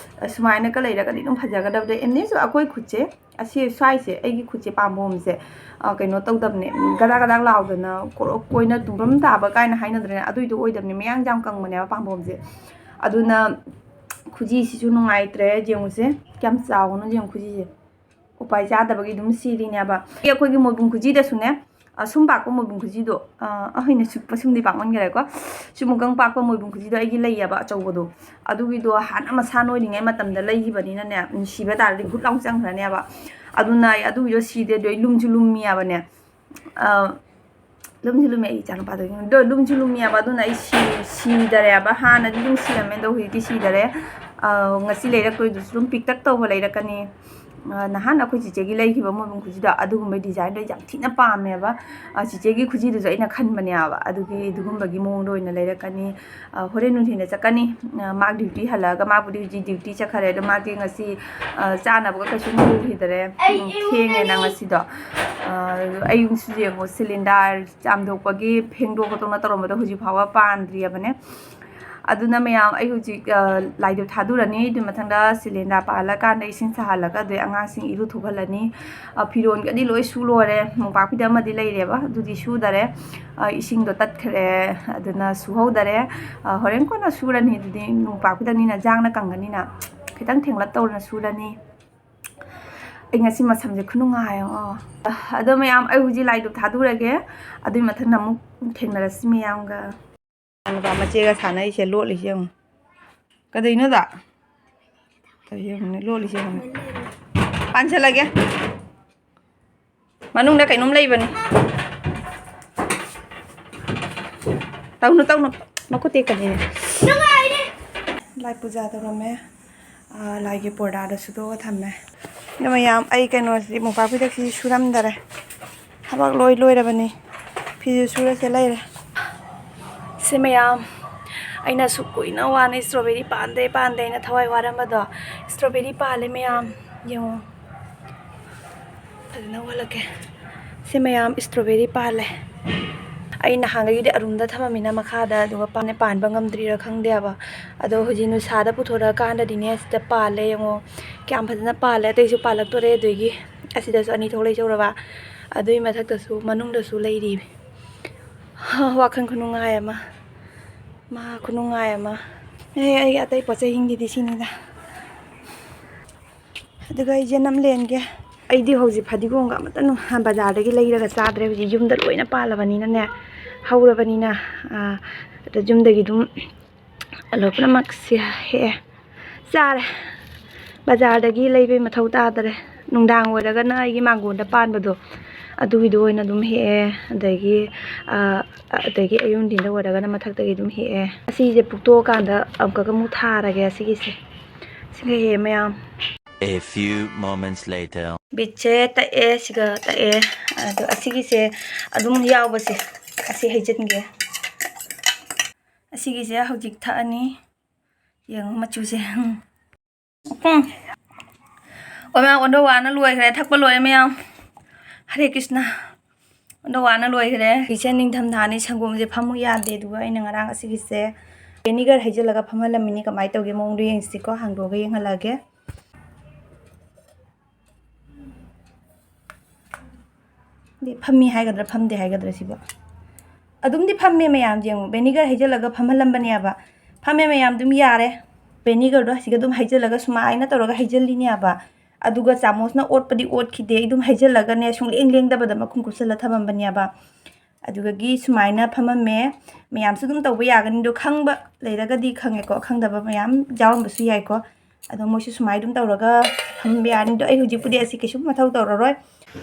ꯑꯁꯨꯃꯥꯏꯅꯒ ꯂꯩꯔꯒꯗꯤ ꯑꯗꯨꯝ ꯐꯖꯒꯗꯕꯗꯣ꯫ ꯑꯦꯝꯅꯦꯁꯨ ꯑꯩꯈꯣꯏ ꯈꯨꯠꯁꯦ, ꯑꯁꯤ ꯁ꯭ꯋꯥꯏꯁꯦ, ꯑꯩꯒꯤ ꯈꯨꯠꯁꯦ, ꯄꯥꯝꯕꯣꯝꯁꯦ, ꯑ, ꯀꯩꯅꯣ ꯇꯧꯗꯕꯅꯦ, ꯎꯝ, ꯒꯗꯥꯛ ꯒꯗꯥꯛ ꯂꯥꯎꯗꯅ ꯀꯣꯔꯣꯛ ꯀꯣꯏꯅ ꯇꯨꯡꯐꯝ ꯇꯥꯕ ꯀꯥꯏꯅ ꯍꯥꯏꯅꯗ꯭ꯔꯦꯅꯦ, ꯑꯗꯨꯏꯗꯣ ꯑꯣꯏꯗꯕꯅꯦ, ꯃꯌꯥꯡ ꯌꯥꯝ ꯀꯪꯕꯅꯦꯕ ꯄꯥꯝꯕꯣꯝꯁꯦ꯫ ꯑꯗꯨꯅ ꯈꯨꯖꯤꯁꯤꯁꯨ ꯅꯨꯡꯉꯥꯏꯇ꯭ꯔꯦ, ꯌꯦꯡꯉꯨꯁꯦ, ꯀꯌꯥꯝ ꯆꯥꯎꯕꯅꯣ ꯌꯦꯡꯉꯨ ꯈꯨꯖꯤꯁꯦ꯫ ꯎꯄꯥꯏ ꯆꯥꯗꯕꯒꯤ ꯑꯗꯨꯝ ꯁꯤꯔꯤꯅꯦꯕ꯫ ꯑꯩꯈꯣꯏꯒꯤ ꯃꯣꯏꯕꯨꯡ ꯈꯨꯖꯤꯗꯁꯨꯅꯦ, ꯑ, ꯁꯨꯝ ꯄꯥꯛꯄ ꯃꯣꯏꯕꯨꯡ ꯈꯨꯖꯤꯗꯣ, ꯑ, ꯑꯩꯅ ꯁꯨꯛꯄ ꯁꯨꯝꯗꯤ ꯄꯥꯛꯃꯟꯈꯔꯦꯀꯣ꯫ ꯁꯨꯝ ꯃꯨꯛꯀꯪ ꯄꯥꯛꯄ ꯃꯣꯏꯕꯨꯡ ꯈꯨꯖꯤꯗꯣ ꯑꯩꯒꯤ ꯂꯩꯌꯦꯕ, ꯑꯆꯧꯕꯗꯣ꯫ ꯑꯗꯨꯒꯤꯗꯣ ꯍꯥꯟꯅ ꯃꯁꯥ ꯅꯣꯏꯔꯤꯉꯩ ꯃꯇꯝꯗ ꯂꯩꯈꯤꯕꯅꯤꯅꯅꯦ, ꯁꯤꯕ ꯇꯥꯔꯗꯤ ꯒꯨꯠ ꯂꯥꯎ ꯆꯪꯈ꯭ꯔꯅꯦꯕ꯫ ꯑꯗꯨꯅ ꯑꯩ ꯑꯗꯨꯒꯤꯗꯣ ꯁꯤꯗꯦ, ꯑꯗꯨ ꯑꯩ ꯂꯨꯝꯁꯨ ꯂꯨꯝꯃꯤꯌꯥꯕꯅꯦ꯫ ꯑ, ꯂꯨꯝꯁꯨ ꯂꯨꯝꯃꯤ ꯑꯩ ꯏꯆꯥꯅꯨꯄꯥꯗꯣ꯫ ꯑꯗꯣ ꯂꯨꯝꯁꯨ ꯂꯨꯝꯃꯤꯌꯥꯕ, ꯑꯗꯨꯅ ꯑꯩ ꯁꯤ-, ꯁꯤꯗꯔꯦꯕ꯫ ꯍꯥꯟꯅꯗꯤ ꯑꯗꯨꯝ ꯁꯤꯔꯝꯃꯦ, ꯑꯗꯣ ꯍꯧꯖꯤꯛꯇꯤ ꯁꯤꯗꯔꯦ꯫ ꯑ, ꯉꯁꯤ ꯂꯩꯔꯛꯇꯣꯏꯗꯨꯁꯨ ꯑꯗꯨꯝ ꯄꯤꯛꯇꯛ ꯇꯧꯕ ꯂꯩꯔꯛꯀꯅꯤ꯫ ꯑ, ꯅꯍꯥꯟ ꯑꯩꯈꯣꯏ ꯆꯤꯆꯦꯒꯤ ꯂꯩꯈꯤꯕ ꯃꯣꯏꯕꯨꯡ ꯈꯨꯖꯤꯗꯣ, ꯑꯗꯨꯒꯨꯝꯕꯩ designꯗꯣ ꯌꯥꯝ ꯊꯤꯅ ꯄꯥꯝꯃꯦꯕ꯫ ꯑ, ꯆꯤꯆꯦꯒꯤ ꯈꯨꯖꯤꯗꯨꯁꯨ ꯑꯩꯅ ꯈꯟꯕꯅꯦꯕ, ꯑꯗꯨꯒꯤ ꯑꯗꯨꯒꯨꯝꯕꯒꯤ ꯃꯑꯣꯡꯗ ꯑꯣꯏꯅ ꯂꯩꯔꯛꯀꯅꯤ꯫ ꯑ, ꯍꯣꯔꯦꯟ ꯅꯨꯡꯊꯤꯜꯗ ꯆꯠꯀꯅꯤ꯫ ꯑ, ꯃꯥ duty ꯍꯜꯂꯛꯑꯒ, ꯃꯥꯕꯨꯗꯤ ꯍꯧꯖꯤꯛ duty ꯆꯠꯈ꯭ꯔꯦ, ꯑꯗꯣ ꯃꯥꯗꯤ ꯉꯁꯤ, ꯑ, ꯆꯥꯅꯕꯒ ꯀꯩꯁꯨ ꯂꯩꯈꯤꯗꯔꯦ꯫ ꯎꯝ, ꯊꯦꯡꯉꯦꯅ ꯉꯁꯤꯗꯣ꯫ ꯑ, ꯑꯌꯨꯛꯁꯨ ꯌꯦꯡꯉꯣ, cylinder ꯆꯥꯝꯊꯣꯛꯄꯒꯤ ꯐꯦꯡꯗꯣꯛ ꯈꯣꯠꯇꯣꯛꯅ ꯇꯧꯔꯝꯕꯗꯣ ꯍꯧꯖꯤꯛ ꯐꯥꯎꯕ ꯄꯥꯟꯗ꯭ꯔꯤꯕꯅꯦ꯫ ꯑꯗꯨꯅ ꯃꯌꯥꯝ, ꯑꯩ ꯍꯧꯖꯤꯛ, ꯑ, ꯂꯥꯏꯗꯨꯛ ꯊꯥꯗꯣꯔꯅꯤ꯫ ꯑꯗꯨꯒꯤ ꯃꯊꯪꯗ cylinder ꯄꯥꯜꯂꯀꯥꯟꯗ ꯏꯁꯤꯡ ꯁꯥꯍꯜꯂꯒ ꯑꯗꯨꯗꯩ ꯑꯉꯥꯡꯁꯤꯡ ꯏꯔꯨ ꯊꯣꯛꯍꯜꯂꯅꯤ꯫ ꯑ, ꯐꯤꯔꯣꯟꯒꯗꯤ ꯂꯣꯏ ꯁꯨ ꯂꯣꯏꯔꯦ꯫ ꯃꯣꯝꯄꯥꯛꯄꯤꯗꯛ ꯑꯃꯗꯤ ꯂꯩꯔꯦꯕ, ꯑꯗꯨꯗꯤ ꯁꯨꯗꯔꯦ꯫ ꯑ, ꯏꯁꯤꯡꯗꯣ ꯇꯠꯈ꯭ꯔꯦ, ꯑꯗꯨꯅ ꯁꯨꯍꯧꯗꯔꯦ꯫ ꯑ, ꯍꯣꯔꯦꯟ ꯀꯣꯟꯅ ꯁꯨꯔꯅꯤ꯫ ꯑꯗꯨꯗꯤ ꯃꯣꯝꯄꯥꯛꯄꯤꯗꯛꯅꯤꯅ ꯖꯥꯡꯅ ꯀꯪꯒꯅꯤꯅ ꯈꯤꯇꯪ ꯊꯦꯡꯂꯞ ꯇꯧꯅ ꯁꯨꯔꯅꯤ꯫ ꯑꯩ ꯉꯁꯤ ꯃꯁꯝꯁꯦ ꯈꯨꯅꯨꯡꯉꯥꯏ ꯑꯃ꯫ ꯑꯗꯣ ꯃꯌꯥꯝ, ꯑꯩ ꯍꯧꯖꯤꯛ ꯂꯥꯏꯗꯨꯛ ꯊꯥꯗꯣꯔꯒꯦ꯫ ꯑꯗꯨꯒꯤ ꯃꯊꯪꯗ ꯑꯃꯨꯛ ꯊꯦꯡꯅꯔꯁꯤ ꯃꯌꯥꯝꯒ꯫ ꯅꯨꯄꯥ ꯃꯆꯦꯒ ꯁꯥꯟꯅꯩꯁꯦ ꯂꯣꯠꯂꯤꯁꯦ ꯌꯦꯡꯉꯨ꯫ ꯀꯩꯗꯧꯅꯣꯗ? ꯀꯩ ꯌꯦꯡꯉꯨꯅꯦ, ꯂꯣꯠꯂꯤꯁꯦ ꯌꯦꯡꯉꯨꯅꯦ꯫ ꯄꯥꯟꯁꯤꯜꯂꯒꯦ꯫ ꯃꯅꯨꯡꯗ ꯀꯩꯅꯣꯝ ꯂꯩꯕꯅꯤ꯫ ꯇꯧꯅꯨ, ꯇꯧꯅꯨ꯫ ꯃꯈꯨꯠ ꯇꯦꯛꯀꯅꯤꯅꯦ꯫ ꯂꯥꯏ ꯄꯨꯖꯥ ꯇꯧꯔꯝꯃꯦ꯫ ꯑꯥ, ꯂꯥꯏꯒꯤ ꯄꯣꯔꯗꯥꯗꯣ ꯁꯨꯗꯣꯛꯑꯒ ꯊꯝꯃꯦ꯫ ꯑꯗꯣ ꯃꯌꯥꯝ, ꯑꯩ ꯀꯩꯅꯣꯁꯤ, ꯃꯣꯝꯄꯥꯛ ꯐꯤꯗꯛꯁꯤ ꯁꯨꯔꯝꯗꯔꯦ꯫ ꯊꯕꯛ ꯂꯣꯏ ꯂꯣꯏꯔꯕꯅꯤ꯫ ꯐꯤꯁꯨ ꯁꯨꯔꯁꯦ ꯂꯩꯔꯦ꯫ ꯁꯤ ꯃꯌꯥꯝ, ꯑꯩꯅ ꯑꯁꯨꯛ ꯀꯨꯏꯅ ꯋꯥꯅ strawberry ꯄꯥꯟꯗꯦ, ꯄꯥꯟꯗꯦ ꯍꯥꯏꯅ ꯊꯋꯥꯏ ꯋꯥꯔꯝꯕꯗꯣ, strawberry ꯄꯥꯜꯂꯦ ꯃꯌꯥꯝ, ꯌꯦꯡꯉꯣ꯫ ꯐꯖꯅ ꯑꯣꯜꯂꯛꯀꯦ꯫ ꯁꯤ ꯃꯌꯥꯝ strawberry ꯄꯥꯜꯂꯦ꯫ ꯑꯩ ꯅꯍꯥꯟꯈꯩꯗꯤ ꯑꯔꯨꯝꯗ ꯊꯝꯃꯝꯃꯤꯅ ꯃꯈꯥꯗ, ꯑꯗꯨꯒ ꯄꯥꯟ-, ꯄꯥꯟꯕ ꯉꯝꯗ꯭ꯔꯤꯔꯥ ꯈꯪꯗꯦꯕ꯫ ꯑꯗꯣ ꯍꯧꯖꯤꯛ ꯅꯨꯡꯁꯥꯗ ꯄꯨꯊꯣꯔꯛꯑꯀꯥꯟꯗꯗꯤꯅꯦ, ꯁꯤꯗ ꯄꯥꯜꯂꯦ ꯌꯦꯡꯉꯣ꯫ ꯀꯌꯥꯝ ꯐꯖꯅ ꯄꯥꯜꯂꯦ꯫ ꯑꯇꯩꯁꯨ ꯄꯥꯜꯂꯛꯇꯣꯔꯦ꯫ ꯑꯗꯨꯒꯤ ꯑꯁꯤꯗꯁꯨ ꯑꯅꯤ ꯊꯣꯛ ꯂꯩꯖꯧꯔꯕ꯫ ꯑꯗꯨꯒꯤ ꯃꯊꯛꯇꯁꯨ, ꯃꯅꯨꯡꯗꯁꯨ ꯂꯩꯔꯤ꯫ ꯍꯥ, ꯋꯥꯈꯜ ꯈꯨꯅꯨꯡꯉꯥꯏ ꯑꯃ꯫ ꯃꯍꯥ ꯈꯨꯅꯨꯡꯉꯥꯏ ꯑꯃ꯫ ꯑꯦ, ꯑꯩꯒꯤ ꯑꯇꯩ ꯄꯣꯠ ꯆꯩꯁꯤꯡꯗꯨꯗꯤ ꯁꯤꯅꯤꯗ꯫ ꯑꯗꯨꯒ ꯑꯩ ꯌꯦꯅꯝ ꯂꯦꯟꯒꯦ꯫ ꯑꯩꯗꯤ ꯍꯧꯖꯤꯛ ꯐꯗꯤꯒꯣꯝꯒ ꯑꯃꯠꯇ ꯅꯨꯡ-, ꯕꯖꯥꯔꯗꯒꯤ ꯂꯩꯔꯒ ꯆꯥꯗ꯭ꯔꯦ꯫ ꯍꯧꯖꯤꯛ ꯌꯨꯝꯗ ꯂꯣꯏꯅ ꯄꯥꯜꯂꯕꯅꯤꯅꯅꯦ, ꯍꯧꯔꯕꯅꯤꯅ, ꯑꯥ, ꯑꯗ ꯌꯨꯝꯗꯒꯤ ꯑꯗꯨꯝ ꯂꯣꯏ ꯄꯨꯝꯅꯃꯛꯁꯦ ꯍꯦꯛꯑꯦ꯫ ꯆꯥꯔꯦ꯫ ꯕꯖꯥꯔꯗꯒꯤ ꯂꯩꯕꯩ ꯃꯊꯧ ꯇꯥꯗꯔꯦ꯫ ꯅꯨꯡꯗꯥꯡ ꯑꯣꯏꯔꯒꯅ ꯑꯩꯒꯤ ꯃꯥꯡꯒꯣꯟꯗ ꯄꯥꯟꯕꯗꯣ, ꯑꯗꯨꯒꯤꯗꯣ ꯑꯣꯏꯅ ꯑꯗꯨꯝ ꯍꯦꯛꯑꯦ꯫ ꯑꯗꯒꯤ, ꯑ, ꯑꯗꯒꯤ ꯑꯌꯨꯛ ꯅꯨꯡꯊꯤꯟꯗ ꯑꯣꯏꯔꯒꯅ ꯃꯊꯛꯇꯒꯤ ꯑꯗꯨꯝ ꯍꯦꯛꯑꯦ꯫ ꯑꯁꯤꯁꯦ ꯄꯨꯛꯇꯣꯛꯑꯀꯥꯟꯗ ꯑꯃꯨꯛꯀꯒ ꯑꯃꯨꯛ ꯊꯥꯔꯒꯦ ꯑꯁꯤꯒꯤꯁꯦ꯫ ꯁꯤꯒ ꯍꯦꯛꯑꯦ ꯃꯌꯥꯝ꯫ A few moments later. ꯕꯤꯠꯁꯦ ꯇꯛꯑꯦ, ꯁꯤꯒ ꯇꯛꯑꯦ꯫ ꯑꯗꯣ ꯑꯁꯤꯒꯤꯁꯦ ꯑꯗꯨꯝ ꯌꯥꯎꯕꯁꯦ, ꯑꯁꯤ ꯍꯩꯖꯤꯟꯒꯦ꯫ ꯑꯁꯤꯒꯤꯁꯦ ꯍꯧꯖꯤꯛ ꯊꯛꯑꯅꯤ꯫ ꯌꯦꯡꯉꯣ ꯃꯆꯨꯁꯦ꯫ ꯎꯝ꯫ ꯎꯝ꯫ ꯑꯣ ꯃꯌꯥꯝ, ꯑꯣꯟꯗ ꯋꯥꯅ ꯂꯣꯏꯈ꯭ꯔꯦ, ꯊꯛꯄ ꯂꯣꯏꯔꯦ ꯃꯌꯥꯝ꯫ ꯍꯔꯦ ꯀ꯭ꯔꯤꯁꯅ꯫ ꯑꯣꯟꯗ ꯋꯥꯅ ꯂꯣꯏꯈ꯭ꯔꯦ꯫ ꯍꯧꯖꯤꯛꯁꯦ ꯅꯤꯡꯊꯝꯊꯥꯅꯤ, ꯁꯪꯒꯣꯝꯁꯦ ꯐꯝꯃꯨ ꯌꯥꯗꯦ꯫ ꯑꯗꯨꯒ ꯑꯩꯅ ꯉꯔꯥꯡ ꯑꯁꯤꯒꯤꯁꯦ vinegar ꯍꯩꯖꯤꯜꯂꯒ ꯐꯝꯍꯜꯂꯝꯃꯤꯅꯤ꯫ ꯀꯃꯥꯏꯅ ꯇꯧꯒꯦ ꯃꯑꯣꯡꯗꯣ ꯌꯦꯡꯁꯤꯀꯣ꯫ ꯍꯥꯡꯗꯣꯛꯑꯒ ꯌꯦꯡꯍꯜꯂꯛꯑꯒꯦ꯫ ꯑꯗꯤ ꯐꯝꯃꯤ ꯍꯥꯏꯒꯗ꯭ꯔꯥ ꯐꯝꯗꯦ ꯍꯥꯏꯒꯗ꯭ꯔꯥ ꯁꯤꯕꯣ? ꯑꯗꯨꯝꯗꯤ ꯐꯝꯃꯦ ꯃꯌꯥꯝ, ꯌꯦꯡꯉꯨ, vinegar ꯍꯩꯖꯤꯜꯂꯒ ꯐꯝꯍꯜꯂꯝꯕꯅꯦꯕ꯫ ꯐꯝꯃꯦ ꯃꯌꯥꯝ, ꯑꯗꯨꯝ ꯌꯥꯔꯦ꯫ Vinegarꯗꯣ ꯑꯁꯤꯒ ꯑꯗꯨꯝ ꯍꯩꯖꯤꯜꯂꯒ ꯁꯨꯃꯥꯏꯅ ꯇꯧꯔꯒ ꯍꯩꯖꯤꯜꯂꯤꯅꯦꯕ꯫ ꯑꯗꯨꯒ ꯆꯥꯃꯁꯅ ꯑꯣꯠꯄꯗꯤ ꯑꯣꯠꯈꯤꯗꯦ, ꯑꯩ ꯑꯗꯨꯝ ꯍꯩꯖꯤꯜꯂꯒꯅꯦ, ꯁꯨꯡꯂꯦꯡ ꯂꯦꯡꯗꯕꯗ ꯃꯈꯨꯝ ꯀꯨꯞꯁꯜꯂ ꯊꯝꯃꯝꯕꯅꯦꯕ꯫ ꯑꯗꯨꯗꯒꯤ ꯁꯨꯃꯥꯏꯅ ꯐꯝꯃꯝꯃꯦ꯫ ꯃꯌꯥꯝꯁꯨ ꯑꯗꯨꯝ ꯇꯧꯕ ꯌꯥꯒꯅꯤ, ꯑꯗꯣ ꯈꯪꯕ ꯂꯩꯔꯒꯗꯤ ꯈꯪꯉꯦꯀꯣ, ꯈꯪꯗꯕ ꯃꯌꯥꯝ ꯌꯥꯎꯔꯝꯕꯁꯨ ꯌꯥꯏꯀꯣ꯫ ꯑꯗꯣ ꯃꯣꯏꯁꯨ ꯁꯨꯃꯥꯏꯅ ꯑꯗꯨꯝ ꯇꯧꯔꯒ ꯐꯝꯕ ꯌꯥꯅꯤ꯫ ꯑꯗꯣ ꯑꯩ ꯍꯧꯖꯤꯛꯄꯨꯗꯤ ꯑꯁꯤ ꯀꯩꯁꯨꯝ ꯃꯊꯧ ꯇꯧꯔꯔꯣꯏ,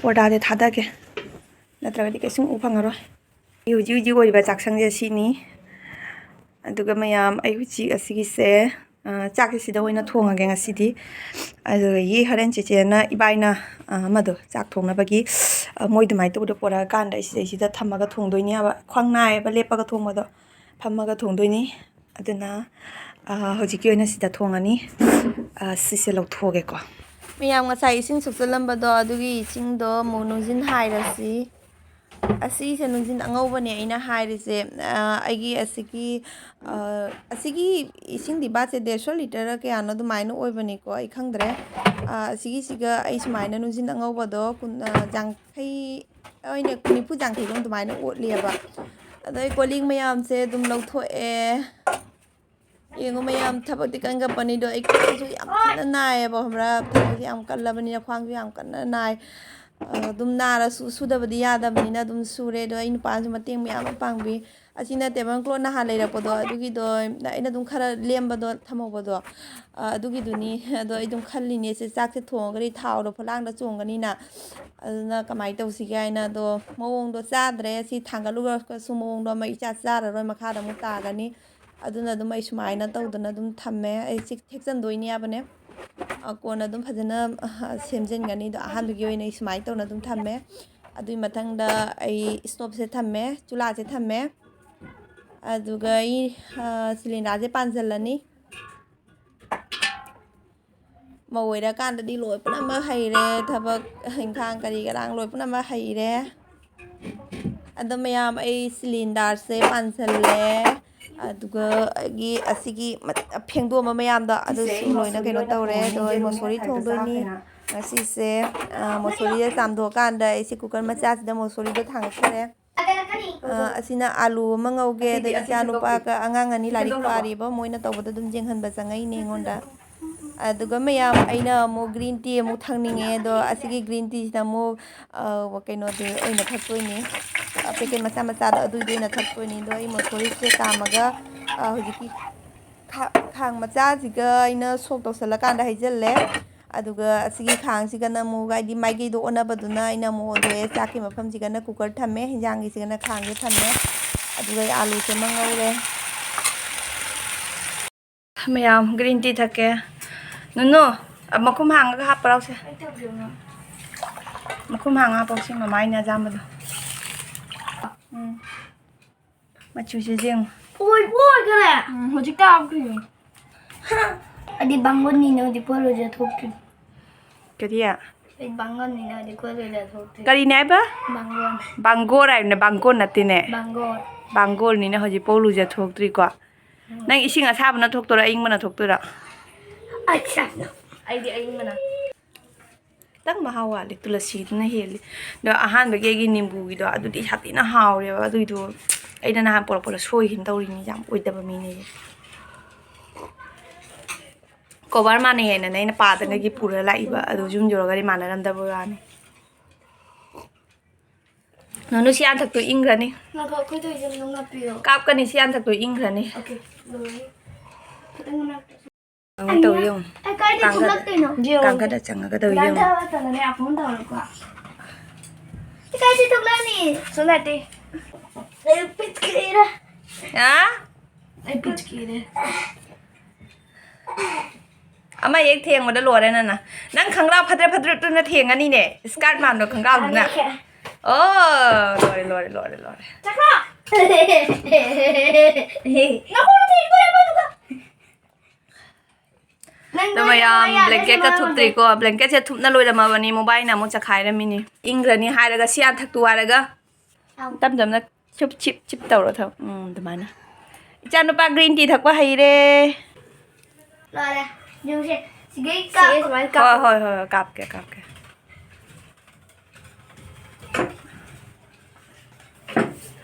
ꯄꯣꯔꯗꯥꯁꯦ ꯊꯥꯗꯒꯦ, ꯅꯠꯇ꯭ꯔꯒꯗꯤ ꯀꯩꯁꯨꯝ ꯎ ꯐꯪꯉꯔꯣꯏ꯫ ꯑꯩ ꯍꯧꯖꯤꯛ ꯍꯧꯖꯤꯛ ꯑꯣꯏꯔꯤꯕ ꯆꯥꯛꯁꯪꯁꯦ ꯁꯤꯅꯤ꯫ ꯑꯗꯨꯒ ꯃꯌꯥꯝ, ꯑꯩ ꯍꯧꯖꯤꯛ ꯑꯁꯤꯒꯤꯁꯦ, ꯑ, ꯆꯥꯛꯁꯦ ꯁꯤꯗ ꯑꯣꯏꯅ ꯊꯣꯡꯉꯒꯦ ꯉꯁꯤꯗꯤ꯫ ꯑꯗꯨꯗꯒꯤ ꯍꯣꯔꯦꯟ ꯆꯦꯆꯦꯅ ꯏꯕꯥꯏꯅ, ꯑ, ꯑꯃꯗꯣ ꯆꯥꯛ ꯊꯣꯡꯅꯕꯒꯤ, ꯑ, ꯃꯣꯏ ꯑꯗꯨꯃꯥꯏꯅ ꯇꯧꯕꯗꯣ ꯄꯣꯔꯛꯑꯀꯥꯟꯗ ꯑꯩ ꯁꯤꯗꯩꯁꯤꯗ ꯊꯝꯃꯒ ꯊꯣꯡꯗꯣꯏꯅꯦꯕ꯫ ꯈ꯭ꯋꯥꯡ ꯅꯥꯏꯌꯦꯕ ꯂꯦꯞꯄꯒ ꯊꯣꯡꯕꯗꯣ꯫ ꯐꯝꯃꯒ ꯊꯣꯡꯗꯣꯏꯅꯤ꯫ ꯑꯗꯨꯅ, ꯑ, ꯍꯧꯖꯤꯛꯀꯤ ꯑꯣꯏꯅ ꯁꯤꯗ ꯊꯣꯡꯉꯅꯤ꯫ ꯑ, ꯁꯤꯁꯦ ꯂꯧꯊꯣꯛꯑꯒꯦꯀꯣ꯫ ꯃꯌꯥꯝ, ꯉꯁꯥꯏ ꯏꯁꯤꯡ ꯁꯣꯛꯆꯜꯂꯝꯕꯗꯣ, ꯑꯗꯨꯒꯤ ꯏꯁꯤꯡꯗꯣ ꯑꯃꯨꯛ ꯅꯨꯡꯖꯤꯟ ꯍꯥꯏꯔꯁꯤ꯫ ꯑꯁꯤꯁꯦ ꯅꯨꯡꯖꯤꯟ ꯑꯉꯧꯕꯅꯦ ꯑꯩꯅ ꯍꯥꯏꯔꯤꯁꯦ꯫ ꯑ, ꯑꯩꯒꯤ ꯑꯁꯤꯒꯤ, ꯑ, ꯑꯁꯤꯒꯤ ꯏꯁꯤꯡꯗꯤ ꯕꯥꯠꯁꯦ ꯗꯦꯔꯁꯣ ꯂꯤꯇꯔ ꯀꯌꯥꯅꯣ ꯑꯗꯨꯃꯥꯏꯅ ꯑꯣꯏꯕꯅꯤꯀꯣ, ꯑꯩ ꯈꯪꯗ꯭ꯔꯦ꯫ ꯑ, ꯑꯁꯤꯒꯤꯁꯤꯒ ꯑꯩ ꯁꯨꯃꯥꯏꯅ ꯅꯨꯡꯖꯤꯟ ꯑꯉꯧꯕꯗꯣ ꯀꯨꯟ-, ꯑ, ꯌꯥꯡꯈꯩ, ꯍꯣꯏꯅꯦ, ꯅꯤꯐꯨ ꯌꯥꯡꯈꯩꯔꯣꯝ ꯑꯗꯨꯃꯥꯏꯅ ꯑꯣꯠꯂꯦꯕ꯫ ꯑꯗꯣ ꯑꯩ ꯀꯣꯜ ꯂꯤꯛ ꯃꯌꯥꯝꯁꯦ ꯑꯗꯨꯝ ꯂꯧꯊꯣꯛꯑꯦ꯫ ꯌꯦꯡꯉꯣ ꯃꯌꯥꯝ, ꯊꯕꯛꯇꯤ ꯀꯟ ꯀꯟꯕꯅꯤꯗꯣ, ꯑꯩ ꯈ꯭ꯋꯥꯡꯁꯨ ꯌꯥꯝ ꯊꯤꯅ ꯅꯥꯏꯌꯦꯕ, ꯈꯪꯕ꯭ꯔꯥ? ꯊꯕꯛꯁꯦ ꯌꯥꯝ ꯀꯜꯂꯕꯅꯤꯅ ꯈ꯭ꯋꯥꯡꯁꯨ ꯌꯥꯝ ꯀꯟꯅ ꯅꯥꯏ꯫ ꯑ, ꯑꯗꯨꯝ ꯅꯥꯔꯁꯨ ꯁꯨꯗꯕꯗꯤ ꯌꯥꯗꯕꯅꯤꯅ ꯑꯗꯨꯝ ꯁꯨꯔꯦ꯫ ꯑꯗꯣ ꯑꯩ ꯅꯨꯄꯥꯁꯨ ꯃꯇꯦꯡ ꯃꯌꯥꯝ ꯑꯃ ꯄꯥꯡꯕꯤ꯫ ꯑꯁꯤꯅ table cloth ꯅꯍꯥꯟ ꯂꯩꯔꯛꯄꯗꯣ, ꯑꯗꯨꯒꯤꯗꯣ ꯑꯩꯅ ꯑꯗꯨꯝ ꯈꯔ ꯂꯦꯝꯕꯗꯣ ꯊꯝꯍꯧꯕꯗꯣ, ꯑ, ꯑꯗꯨꯒꯤꯗꯨꯅꯤ꯫ ꯑꯗꯣ ꯑꯩ ꯑꯗꯨꯝ ꯈꯜꯂꯤꯅꯦ, ꯁꯤ ꯆꯥꯛꯁꯦ ꯊꯣꯡꯉꯒꯗꯤ ꯊꯥꯎꯗꯣ ꯐꯂꯥꯡꯗ ꯆꯣꯡꯒꯅꯤꯅ꯫ ꯑꯗꯨꯅ ꯀꯃꯥꯏꯅ ꯇꯧꯁꯤꯒꯦ ꯍꯥꯏꯅ꯫ ꯑꯗꯣ ꯃꯑꯣꯡꯗꯣ ꯆꯥꯗ꯭ꯔꯦ꯫ ꯁꯤ ꯊꯥꯡꯒꯠꯂꯨꯔꯒꯁꯨ ꯃꯑꯣꯡꯗꯣ ꯑꯃ ꯏꯆꯥ ꯆꯥꯔꯔꯣꯏ, ꯃꯈꯥꯗ ꯑꯃꯨꯛ ꯇꯥꯒꯅꯤ꯫ ꯑꯗꯨꯅ ꯑꯗꯨꯝ ꯑꯩ ꯁꯨꯃꯥꯏꯅ ꯇꯧꯗꯅ ꯑꯗꯨꯝ ꯊꯝꯃꯦ꯫ ꯑꯩ ꯁꯤ ꯊꯦꯛꯆꯟꯗꯣꯏꯅꯦ ꯍꯥꯏꯕꯅꯦ꯫ ꯑ, ꯀꯣꯟꯅ ꯑꯗꯨꯝ ꯐꯖꯅ, ꯑ, ꯁꯦꯝꯖꯤꯟꯒꯅꯤ꯫ ꯑꯗꯣ ꯑꯍꯥꯟꯕꯒꯤ ꯑꯣꯏꯅ ꯑꯩ ꯁꯨꯃꯥꯏꯅ ꯇꯧꯅ ꯑꯗꯨꯝ ꯊꯝꯃꯦ꯫ ꯑꯗꯨꯒꯤ ꯃꯊꯪꯗ ꯑꯩ ꯏꯁꯇꯣꯞꯁꯦ ꯊꯝꯃꯦ, ꯆꯨꯂꯥꯁꯦ ꯊꯝꯃꯦ꯫ ꯑꯗꯨꯒ ꯑꯩ, ꯑ, ꯁꯤꯂꯤꯟꯗꯔꯁꯦ ꯄꯥꯟꯁꯤꯜꯂꯅꯤ꯫ ꯃꯧ ꯑꯣꯏꯔꯀꯥꯟꯗꯗꯤ ꯂꯣꯏ ꯄꯨꯝꯅꯃꯛ ꯍꯩꯔꯦ, ꯊꯕꯛ ꯏꯪꯈꯥꯡ ꯀꯔꯤ ꯀꯔꯥꯡ ꯂꯣꯏ ꯄꯨꯝꯅꯃꯛ ꯍꯩꯔꯦ꯫ ꯑꯗꯣ ꯃꯌꯥꯝ, ꯑꯩ ꯁꯤꯂꯤꯟꯗꯔꯁꯦ ꯄꯥꯟꯁꯤꯜꯂꯦ꯫ ꯑꯗꯨꯒ ꯑꯩꯒꯤ ꯑꯁꯤꯒꯤ ꯃ-, ꯐꯦꯡꯗꯣꯛꯑꯝꯕ ꯃꯌꯥꯝꯗꯣ ꯑꯗꯨꯁꯨ ꯂꯣꯏꯅ ꯀꯩꯅꯣ ꯇꯧꯔꯦ꯫ ꯑꯗꯣ ꯑꯩ ꯃꯣꯁꯣꯔꯤ ꯊꯣꯡꯗꯣꯏꯅꯤ ꯉꯁꯤꯁꯦ꯫ ꯑ, ꯃꯣꯁꯣꯔꯤꯁꯦ ꯆꯥꯝꯊꯣꯛꯑꯀꯥꯟꯗ ꯑꯩꯁꯦ ꯀꯨꯀꯔ ꯃꯆꯥꯁꯤꯗ ꯃꯣꯁꯣꯔꯤꯗꯣ ꯊꯥꯡꯒꯠꯈ꯭ꯔꯦ꯫ ꯑ, ꯑꯁꯤꯅ ꯑꯥꯂꯨ ꯑꯃ ꯉꯧꯒꯦ, ꯑꯗ ꯏꯆꯥꯅꯨꯄꯥꯒ ꯑꯉꯥꯡ ꯑꯅꯤ ꯂꯥꯏꯔꯤꯛ ꯄꯥꯔꯤꯕ, ꯃꯣꯏꯅ ꯇꯧꯕꯗ ꯑꯗꯨꯝ ꯌꯦꯡꯍꯟꯕ ꯆꯪꯉꯛꯏꯅꯦ ꯑꯩꯉꯣꯟꯗ꯫ ꯑꯗꯨꯒ ꯃꯌꯥꯝ, ꯑꯩꯅ ꯑꯃꯨꯛ green tea ꯑꯃꯨꯛ ꯊꯛꯅꯤꯡꯉꯦ, ꯑꯗꯣ ꯑꯁꯤꯒꯤ green teaꯁꯤꯅ ꯑꯃꯨꯛ, ꯑ, ꯀꯩꯅꯣꯗꯨ ꯑꯣꯏꯅ ꯊꯛꯇꯣꯏꯅꯤ, ꯑ, packet ꯃꯆꯥ ꯃꯆꯥꯗꯣ ꯑꯗꯨꯏꯗꯨ ꯑꯣꯏꯅ ꯊꯛꯇꯣꯏꯅꯤ꯫ ꯑꯗꯣ ꯑꯩ ꯃꯣꯁꯣꯔꯤꯁꯦ ꯀꯥꯝꯃꯒ, ꯑ, ꯍꯧꯖꯤꯛꯀꯤ ꯈꯥ-, ꯈꯥꯡ ꯃꯆꯥꯁꯤꯒ ꯑꯩꯅ ꯁꯣꯛ ꯇꯧꯁꯜꯂꯀꯥꯟꯗ ꯍꯩꯖꯤꯜꯂꯦ꯫ ꯑꯗꯨꯒ ꯑꯁꯤꯒꯤ ꯈꯥꯡꯁꯤꯒꯅ ꯑꯃꯨꯛ, ꯍꯥꯏꯗꯤ, ꯃꯥꯏꯀꯩꯗꯣ ꯑꯣꯟꯅꯕꯗꯨꯅ ꯑꯩꯅ ꯑꯃꯨꯛ ꯑꯣꯟꯊꯣꯛꯑꯦ꯫ ꯆꯥꯛꯀꯤ ꯃꯐꯝꯁꯤꯒꯅ ꯀꯨꯀꯔ ꯊꯝꯃꯦ, ꯍꯤꯟꯖꯥꯡꯒꯤꯁꯤꯒꯅ ꯈꯥꯡꯁꯦ ꯊꯝꯃꯦ꯫ ꯑꯗꯨꯒ ꯑꯩ ꯑꯥꯂꯨꯁꯦ ꯑꯃ ꯉꯧꯔꯦ꯫ ꯃꯌꯥꯝ green tea ꯊꯛꯀꯦ꯫ ꯅꯨꯅꯨ, ꯑ, ꯃꯈꯨꯝ ꯍꯥꯡꯉꯒ ꯍꯥꯞꯄ ꯂꯥꯎꯁꯦ꯫ ꯃꯈꯨꯝ ꯍꯥꯡꯉ ꯍꯥꯞꯄꯣ ꯁꯤ ꯃꯃꯥꯏꯅꯦ ꯑꯖꯥꯝꯕꯗꯣ꯫ ꯎꯝ꯫ ꯃꯆꯨꯁꯦ ꯌꯦꯡꯉꯨ꯫ ꯑꯣꯏꯕ ꯑꯣꯏꯈꯔꯦ꯫ ꯎꯝ, ꯍꯧꯖꯤꯛꯇ ꯍꯥꯞꯈ꯭ꯔꯤꯅꯦ꯫ ꯑꯩꯗꯤ ꯕꯥꯡꯒꯣꯟꯅꯤꯅ ꯍꯧꯖꯤꯛ ꯄꯣꯠ ꯂꯨꯖ ꯊꯣꯛꯇ꯭ꯔꯤ꯫ ꯀꯔꯤ? ꯑꯩ ꯕꯥꯡꯒꯣꯟꯅꯤꯅ ꯍꯧꯖꯤꯛ ꯄꯣꯠ ꯂꯨꯖ ꯊꯣꯛꯇ꯭ꯔꯤ꯫ ꯀꯔꯤꯅꯦ ꯍꯥꯏꯕ? ꯕꯥꯡꯒꯣꯟ꯫ ꯕꯥꯡꯒꯣꯔ ꯍꯥꯏꯕꯅꯦ, ꯕꯥꯡꯒꯣꯟ ꯅꯠꯇꯦꯅꯦ꯫ ꯕꯥꯡꯒꯣꯟ꯫ ꯕꯥꯡꯒꯣꯔꯅꯤꯅ ꯍꯧꯖꯤꯛ ꯄꯣꯠ ꯂꯨꯖ ꯊꯣꯛꯇ꯭ꯔꯤꯀꯣ꯫ ꯎꯝ꯫ ꯅꯪ ꯏꯁꯤꯡ ꯑꯁꯥꯕꯅ ꯊꯣꯛꯇꯣꯏꯔꯥ, ꯑꯏꯪꯕꯅ ꯊꯣꯛꯇꯣꯏꯔꯥ? ꯑꯁꯥꯕꯅ꯫ ꯑꯩꯗꯤ ꯑꯏꯪꯕꯅ꯫ ꯈꯤꯇꯪ ꯃꯍꯥꯎ ꯋꯥꯠꯂꯤ, ꯇꯨꯂꯁꯤꯗꯨꯅ ꯍꯦꯜꯂꯤ꯫ ꯑꯗꯣ ꯑꯍꯥꯟꯕꯒꯤ ꯑꯩꯒꯤ ꯅꯤꯝꯕꯨꯒꯤꯗꯣ, ꯑꯗꯨꯗꯤ ꯁꯥꯊꯤꯅ ꯍꯥꯎꯔꯦꯕ꯫ ꯑꯗꯨꯏꯗꯣ ꯑꯩꯅ ꯅꯍꯥꯟ ꯄꯣꯔꯛꯄꯗ ꯁꯣꯏꯈꯤꯅ ꯇꯧꯔꯤꯅꯤ, ꯌꯥꯝ ꯑꯣꯏꯗꯕ ꯃꯤꯅꯦ꯫ Cover ꯃꯥꯟꯅꯩ ꯍꯥꯏꯅꯅꯦ ꯑꯩꯅ ꯄꯥꯗꯒꯤ ꯄꯨꯔ ꯂꯥꯛꯏꯕ, ꯑꯗꯨ ꯌꯨꯝ ꯌꯧꯔꯒꯗꯤ ꯃꯥꯟꯅꯔꯝꯗꯕ ꯋꯥꯅꯤ꯫ ꯅꯨꯅꯨ, ꯁꯤ ꯑꯟꯊꯛꯇꯣ ꯏꯪꯈ꯭ꯔꯅꯤ꯫ ꯉꯥꯏꯈꯣ, ꯑꯩꯈꯣꯏ ꯇꯧꯔꯤꯁꯦ ꯑꯗꯨꯝ ꯅꯞꯄꯤꯌꯣ꯫ ꯀꯥꯞꯀꯅꯤ, ꯁꯤ ꯑꯟꯊꯛꯇꯣ ꯏꯪꯈ꯭ꯔꯅꯤ꯫ Okay, ꯂꯣꯏꯔꯦ꯫ ꯈꯤꯇꯪ ꯅꯞꯄꯤ꯫ ꯑꯃꯨꯛ ꯇꯧ ꯌꯦꯡꯉꯨ꯫ ꯑꯩ ꯀꯥꯏꯗ ꯀꯥꯡꯒꯗ-, ꯊꯣꯛꯂꯛꯇꯣꯏꯅꯣ? ꯀꯥꯡꯒꯗ ꯆꯪꯉꯒ ꯇꯧ ꯌꯦꯡꯉꯨ꯫ ꯗꯥꯟꯊꯕ ꯇꯧꯔꯅꯦ, ꯑꯄꯨꯟ ꯇꯧꯔꯒ꯫ ꯑꯩ ꯀꯥꯏꯗ ꯊꯣꯛꯂꯛꯑꯅꯤ? ꯁꯣꯝ ꯅꯠꯇꯦ꯫ ꯑꯩ ꯄꯤꯠ ꯀꯤꯔꯦ꯫ ꯍꯥ? ꯑꯩ ꯄꯤꯠ ꯀꯤꯔꯦ꯫ ꯑꯃ ꯍꯦꯛ ꯊꯦꯡꯕꯗ ꯂꯣꯏꯔꯦ ꯅꯪꯅ꯫ ꯅꯪ ꯈꯪꯒ꯭ꯔꯥꯎ ꯐꯗ꯭ꯔꯦ ꯐꯗ꯭ꯔꯦꯠꯇꯨꯅ ꯊꯦꯡꯉꯅꯤꯅꯦ, skirt ꯃꯥꯟꯕ ꯈꯪꯒ꯭ꯔꯥꯎꯗꯨꯅ꯫ ꯑꯣ, ꯂꯣꯏꯔꯦ, ꯂꯣꯏꯔꯦ, ꯂꯣꯏꯔꯦ, ꯂꯣꯏꯔꯦ꯫ ꯆꯠꯈ꯭ꯔꯣ꯫ ꯅꯈꯣꯡꯅ ꯊꯦꯡꯗꯣꯔꯦ ꯃꯗꯨꯒ꯫ ꯅꯪ ꯑꯗꯣ ꯃꯌꯥꯝ ꯅꯣꯏ ꯕ꯭ꯂꯦꯡꯀꯦꯠꯀ ꯃꯌꯥꯝ ꯊꯨꯞꯇ꯭ꯔꯤꯀꯣ꯫ ꯕ꯭ꯂꯦꯡꯀꯦꯠꯁꯦ ꯊꯨꯞꯅ ꯂꯣꯏꯔꯝꯃꯕꯅꯤ, ꯃꯣꯕꯥꯏꯜꯅ ꯑꯃꯨꯛ ꯆꯈꯥꯏꯔꯝꯃꯤꯅꯤ꯫ ꯏꯪꯈ꯭ꯔꯅꯤ ꯍꯥꯏꯔꯒ ꯁꯤ ꯍꯥꯟ ꯊꯛꯇꯣꯛ ꯍꯥꯏꯔꯒ ꯑꯧ꯫ ꯇꯞ ꯇꯞꯅ ꯁꯨꯞ ꯁꯤꯞ ꯁꯤꯞ ꯇꯧꯔ ꯊꯛ-, ꯎꯝ, ꯑꯗꯨꯃꯥꯏꯅ꯫ ꯏꯆꯥꯅꯨꯄꯥ green tea ꯊꯛꯄ ꯍꯩꯔꯦ꯫ ꯂꯣꯏꯔꯦ꯫ ꯌꯦꯡꯉꯨꯁꯦ꯫ ꯁꯤꯒꯩ ꯁꯤꯒꯩ ꯀꯥꯞꯄꯣ꯫ ꯁꯨꯃꯥꯏꯅ ꯍꯣꯏ, ꯀꯥꯞꯄꯣ꯫ ꯍꯣꯏ, ꯍꯣꯏ, ꯀꯥꯞꯀꯦ, ꯀꯥꯞꯀꯦ꯫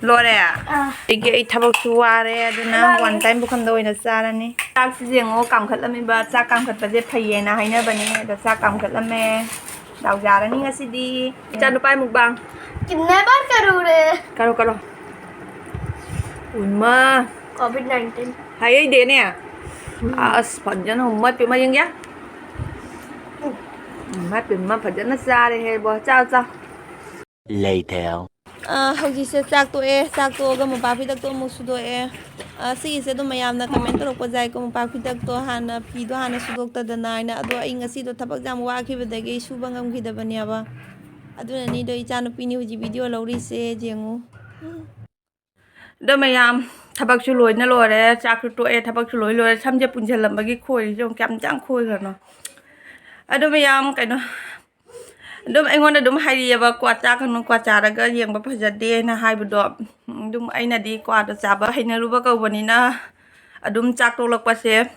ꯂꯣꯏꯔꯦ? ꯑꯥ꯫ ꯑꯩꯒꯤ, ꯑꯩ ꯊꯕꯛꯁꯨ ꯋꯥꯔꯦ, ꯑꯗꯨꯅ ꯋꯥꯔꯦ꯫ One time ꯄꯨꯈꯝꯗ ꯑꯣꯏꯅ ꯆꯥꯔꯅꯤ꯫ ꯆꯥꯛꯁꯤ ꯌꯦꯡꯉꯣ, ꯀꯥꯝꯈꯠꯂꯝꯃꯤꯕ꯫ ꯆꯥꯛ ꯀꯥꯝꯈꯠꯄꯁꯦ ꯐꯩꯌꯦꯅ ꯍꯥꯏꯅꯕꯅꯦ, ꯑꯗꯣ ꯆꯥꯛ ꯀꯥꯝꯈꯠꯂꯝꯃꯦ꯫ ꯗꯥꯎ ꯌꯥꯔꯅꯤ ꯉꯁꯤꯗꯤ꯫ ꯏꯆꯥ ꯅꯨꯄꯥ ꯃꯨꯛꯕꯥꯡ꯫ कितने बार करूँ रे? ꯀꯔꯣ, ꯀꯔꯣ꯫ ꯎꯃꯥ꯫ COVID nineteen꯫ ꯍꯥꯏꯍꯩꯗꯦꯅꯦ꯫ ꯎꯝ꯫ ꯑꯁ, ꯐꯖꯅ ꯎꯃꯥ ꯄꯦꯝꯃ ꯌꯦꯡꯒꯦ꯫ ꯎꯝ꯫ ꯎꯝ, ꯏꯃꯥ ꯄꯦꯝꯃ ꯐꯖꯅ ꯆꯥꯔꯦꯍꯦ ꯏꯕꯣ꯫ ꯆꯥꯎ, ꯆꯥꯎ꯫ Later꯫ ꯑ, ꯍꯧꯖꯤꯛꯁꯦ ꯆꯥꯛ ꯇꯣꯛꯑꯦ꯫ ꯆꯥꯛ ꯇꯣꯛꯑꯒ ꯃꯣꯝꯄꯥꯛ ꯐꯤꯗꯛꯇꯣ ꯑꯃꯨꯛ ꯁꯨꯗꯣꯛꯑꯦ꯫ ꯑ, ꯁꯤꯒꯤꯁꯦ ꯑꯗꯨꯝ ꯃꯌꯥꯝꯅ comment ꯇꯧꯔꯛꯄ ꯌꯥꯏꯀꯣ, ꯃꯣꯝꯄꯥꯛ ꯐꯤꯗꯛꯇꯣ ꯍꯥꯟꯅ, ꯐꯤꯗꯣ ꯍꯥꯟꯅ ꯁꯨꯗꯣꯛꯇꯗꯅ ꯍꯥꯏꯅ꯫ ꯑꯗꯣ ꯑꯩ ꯉꯁꯤꯗꯣ ꯊꯕꯛ ꯌꯥꯝ ꯋꯥꯈꯤꯕꯗꯒꯤ ꯑꯩ ꯁꯨꯕ ꯉꯝꯈꯤꯗꯕꯅꯦꯕ꯫ ꯑꯗꯨꯅꯅꯤꯗꯣ ꯏꯆꯥꯅꯨꯄꯤꯅꯤ ꯍꯧꯖꯤꯛ video ꯂꯧꯔꯤꯁꯦ, ꯌꯦꯡꯉꯨ꯫ ꯑꯗꯣ ꯃꯌꯥꯝ, ꯊꯕꯛꯁꯨ ꯂꯣꯏꯅ ꯂꯣꯏꯔꯦ, ꯆꯥꯛꯁꯨ ꯇꯣꯛꯑꯦ, ꯊꯕꯛꯁꯨ ꯂꯣꯏ ꯂꯣꯏꯔꯦ꯫ ꯁꯝꯁꯦ ꯄꯨꯟꯁꯤꯜꯂꯝꯕꯒꯤ ꯈꯣꯏꯔꯤꯁꯦ ꯌꯦꯡꯉꯨ, ꯀꯌꯥꯝ ꯆꯥꯡ ꯈꯣꯏꯈ꯭ꯔꯅꯣ꯫ ꯑꯗꯣ ꯃꯌꯥꯝ, ꯀꯩꯅꯣ, ꯑꯗꯨꯝ ꯑꯩꯉꯣꯟꯗ ꯑꯗꯨꯝ ꯍꯥꯏꯔꯛꯑꯦꯕ, "ꯀ꯭ꯋꯥ ꯆꯥꯒꯅꯨ, ꯀ꯭ꯋꯥ ꯆꯥꯔꯒ ꯌꯦꯡꯕ ꯐꯖꯗꯦꯅ" ꯍꯥꯏꯕꯗꯣ꯫ ꯑꯗꯨꯝ ꯑꯩꯅꯗꯤ ꯀ꯭ꯋꯥꯗꯣ ꯆꯥꯕ ꯍꯩꯅꯔꯨꯕ ꯀꯧꯕꯅꯤꯅ ꯑꯗꯨꯝ ꯆꯥꯛ ꯇꯣꯛꯂꯛꯄꯁꯦ,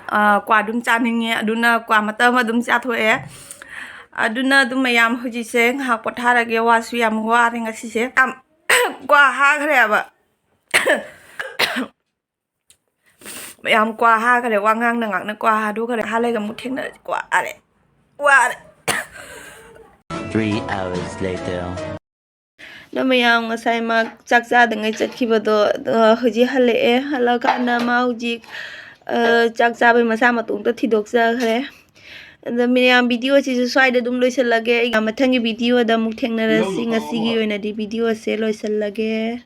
ꯑ, ꯀ꯭ꯋꯥ ꯑꯗꯨꯝ ꯆꯥꯅꯤꯡꯉꯦ꯫ ꯑꯗꯨꯅ ꯀ꯭ꯋꯥ ꯃꯇꯝ ꯑꯗꯨꯝ ꯆꯥꯊꯣꯛꯑꯦ꯫ ꯑꯗꯨꯅ ꯑꯗꯨꯝ ꯃꯌꯥꯝ ꯍꯧꯖꯤꯛꯁꯦ ꯉꯥꯏꯍꯥꯛ ꯄꯣꯊꯥꯔꯒꯦ, ꯋꯥꯁꯨ ꯌꯥꯝ ꯋꯥꯔꯦ ꯉꯁꯤꯁꯦ꯫ ꯌꯥꯝ ꯀ꯭ꯋꯥ ꯍꯥꯈ꯭ꯔꯦꯕ꯫ ꯃꯌꯥꯝ ꯀ꯭ꯋꯥ ꯍꯥꯈ꯭ꯔꯦ, ꯋꯥ ꯉꯥꯡꯅ ꯉꯥꯡꯅ ꯀ꯭ꯋꯥ ꯍꯥꯗꯣꯛꯈ꯭ꯔꯦ꯫ ꯍꯥ ꯂꯩꯒ ꯑꯃꯨꯛ ꯊꯦꯡꯅꯔꯗꯤ ꯋꯥꯔꯦ, ꯋꯥꯔꯦ꯫ Three hours later꯫ ꯑꯗꯣ ꯃꯌꯥꯝ ꯉꯁꯥꯏ ꯃꯥ ꯆꯥꯛ ꯆꯥꯗꯉꯩ ꯆꯠꯈꯤꯕꯗꯣ, ꯑꯗꯣ ꯍꯧꯖꯤꯛ ꯍꯜꯂꯛꯑꯦ꯫ ꯍꯜꯂꯛꯑꯀꯥꯟꯗ ꯃꯥ ꯍꯧꯖꯤꯛ, ꯑ, ꯆꯥꯛ ꯆꯥꯕꯩ ꯃꯁꯥ ꯃꯇꯣꯝꯇ ꯊꯤꯗꯣꯛꯆꯈ꯭ꯔꯦ꯫ ꯑꯗꯣ ꯃꯌꯥꯝ, video ꯁꯤꯁꯨ ꯁ꯭ꯋꯥꯏꯗ ꯑꯗꯨꯝ ꯂꯣꯏꯁꯤꯜꯂꯒꯦ꯫ ꯑꯩ ꯃꯊꯪꯒꯤ video ꯗ ꯑꯃꯨꯛ ꯊꯦꯡꯅꯔꯁꯤ꯫ ꯉꯁꯤꯒꯤ ꯑꯣꯏꯅꯗꯤ video ꯁꯦ ꯂꯣꯏꯁꯤꯜꯂꯒꯦ꯫